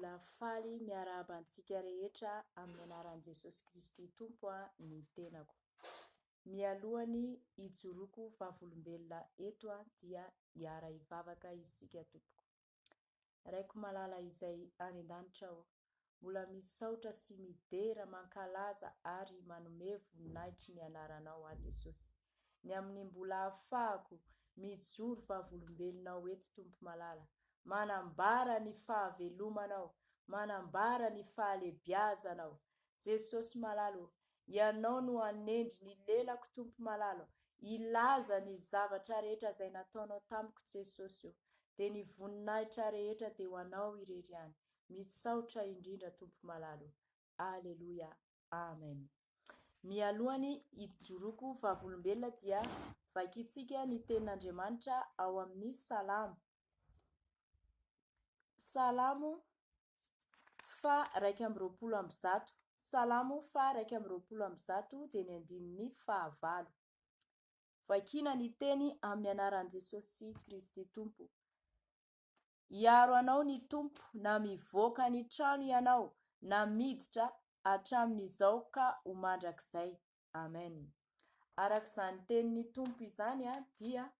Mbola faly miarahaba antsika rehetra amin'ny anaran'i Jesosy Kristy Tompo ny tenako. Mialohan'ny hijoroako vavolombelona eto dia hiara-hivavaka isika tompoko. Raiko malala izay any an-danitra ô, mbola misaotra sy midera, mankalaza ary manome voninahitry ny anaranao aho Jesosy. Ny amin'ny mbola ahafahako mijoro vavolombelonao eto Tompo malala, manambara ny fahavelomanao, manambara ny fahalebiazanao. Jesosy malala ô, Ianao no hanendry ny lelako Tompo malala ô, hilaza ny zavatra rehetra izay nataonao tamiko Jesosy ô, dia ny voninahitra rehetra dia ho Anao irery ihany. Misaotra indrindra Tompo malala ô. Aleloia. Amen. Mialoha ny hijoroako vavolombelona dia vakintsika ny tenin'Andriamanitra ao amin'ny Salamo. Salamo faha 121. Salamo faha 121 dia ny andininy fahavalo. Vakina ny teny amin'ny anaran'i Jesosy Kristy Tompo. Hiaro anao ny Tompo na mivoaka ny trano ianao na miditra hatramin'izao ka ho mandrakizay. Amen. Araka izany tenin'ny Tompo izany dia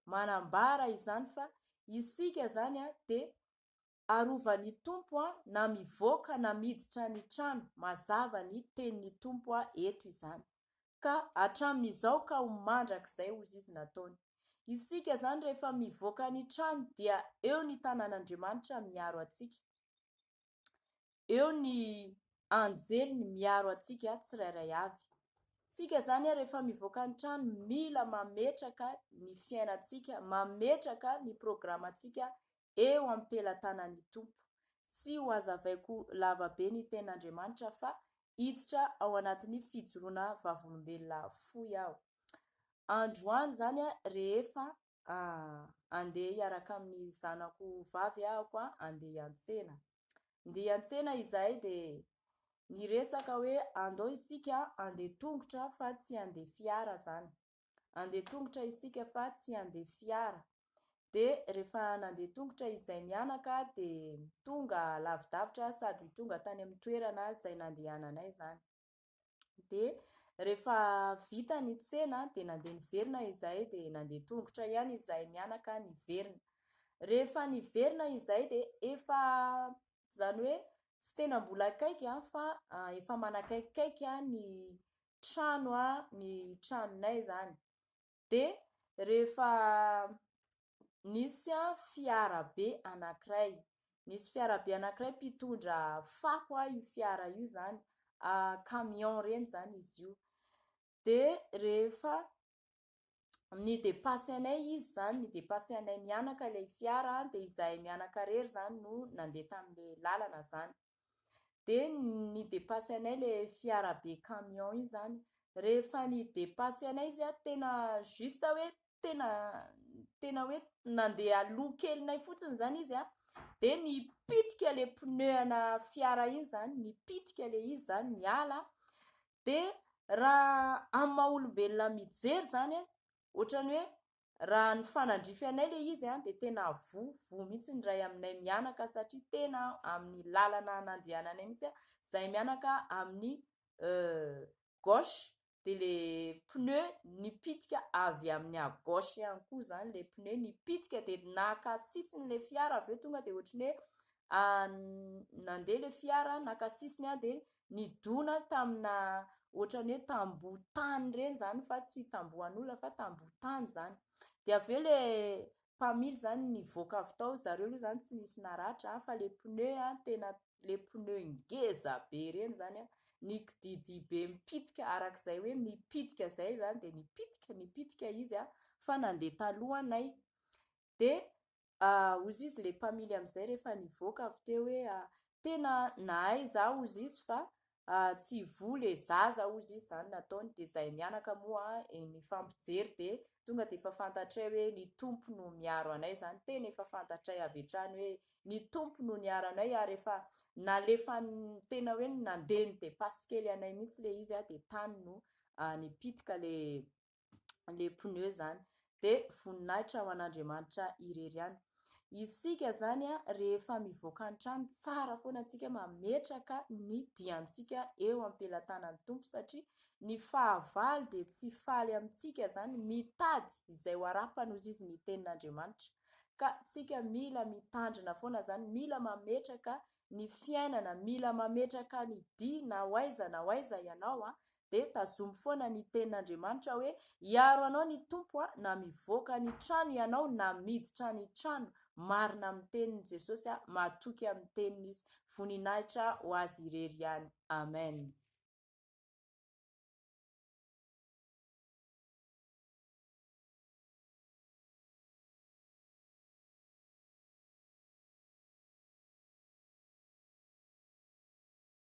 manambara izany fa isika izany dia arovan'ny Tompo na mivoaka na miditra ny trano, mazava ny tenin'ny Tompo eto izany. Ka hatramin'izao ka ho mandrakizay hozy izy nataony. Isika izany rehefa mivoaka ny trano dia eo ny tanan'Andriamanitra miaro antsika. Eo ny anjeliny miaro antsika tsirairay avy. Tsika izany rehefa mivoaka ny trano mila mametraka ny fiainantsika, mametraka ny programantsika eo am-pelatanan'ny Tompo. Tsy ho hazavaiko lava be ny tenin'Andriamanitra fa hiditra ao anatin'ny fijoroana vavolombelona fohy aho. Androany izany rehefa andeha hiaraka amin'ny zanako vavy ahako andeha hiantsena. Ndeha hiantsena izahay dia niresaka hoe andao isika andeha tongotra fa tsy andeha fiara izany. Andeha tongotra isika fa tsy andeha fiara. Dia rehefa nandeha tongotra izay mianaka dia tonga lavidavitra sady tonga tany amin'ny toerana izay nandehananay izany. Dia rehefa vita ny tsena dia nandeha niverina izahay dia nandeha tongotra ihany izahay mianaka niverina. Rehefa niverina izahay dia efa izany hoe tsy tena mbola akaiky fa efa manakaikikaiky ny trano ny tranonay izany. Dia rehefa nisy fiara be anankiray, nisy fiara be anankiray mpitondra fako io fiara io izany, camion ireny izany izy io. Dia rehefa ni-depasser anay izy izany, ni-depasser anay mianaka ilay fiara, dia izahay mianaka irery izany no nandeha tamin'ilay lalana izany. Dia ni-depasser anay ilay fiara be camion io izany. Rehefa ni-depasser anay izy an, tena juste hoe tena tena hoe nandeha aloha kelinay fotsiny izany izy an, dia nipitika ilay pneu ana fiara iny izany, nipitika ilay izy izany niala. Dia raha amin'ny maha olombelona mijery izany an, ohatran'ny hoe raha nifanandrify anay ilay izy an, dia tena voa, voa mihitsy ny iray aminay mianaka satria tena amin'ny lalana nandehananay mihitsy an, izahay mianaka amin'ny gauche dia ilay pneu nipitika avy amin'ny à gauche ihany koa izany ilay pneu nipitika dia naka sisiny ilay fiara avy eo tonga dia ohatran'ny hoe nandeha ilay fiara naka sisiny dia nidona tamina ohatran'ny hoe tamboho tany ireny izany fa tsy tamboho an'olona fa tamboho tany izany. Dia avy eo ilay mpamily izany nivoaka avy tao, zareo aloha izany tsy nisy naratra fa ilay pneu tena ilay pneu ngeza be ireny izany nikididia be mipitika arak'izay hoe mipitika izay izany dia nipitika, nipitika izy fa nandeha talohanay. Dia Hozy izy le mpamily amin'izay rehefa nivoaka avy teo hoe tena nahay za hozy izy fa tsy voa le zaza hozy izy zany nataony dia zahay mianaka moa nifampijery dia tonga dia efa fantatray hoe ny Tompo no miaro anay zany, tena efa fantatray avy hatrany hoe ny Tompo no niaro anay ary efa nalefany tena hoe nandeha ni-depasse kely anay mihitsy le izy dia tany no nipitika le le pneu zany. Dia voninahitra ho an'Andriamanitra irery ihany. Isika izany rehefa mivoaka ny trano, tsara foana antsika mametraka ny diantsika eo am-pelatanan'ny Tompo satria ny fahavalo dia tsy faly amintsika izany, mitady izay ho arapany hozy izy ny tenin'Andriamanitra. Ka tsika mila mitandrina foana izany, mila mametraka ny fiainana, mila mametraka ny dia na ho aiza na ho aiza ianao dia tazomy foana ny tenin'Andriamanitra hoe hiaro anao ny Tompo a, na mivoaka ny trano ianao na miditra ny trano, marina amin'ny teniny Jesosy a, matoky amin'ny teniny Izy, voninahitra ho Azy irery ihany, Amen.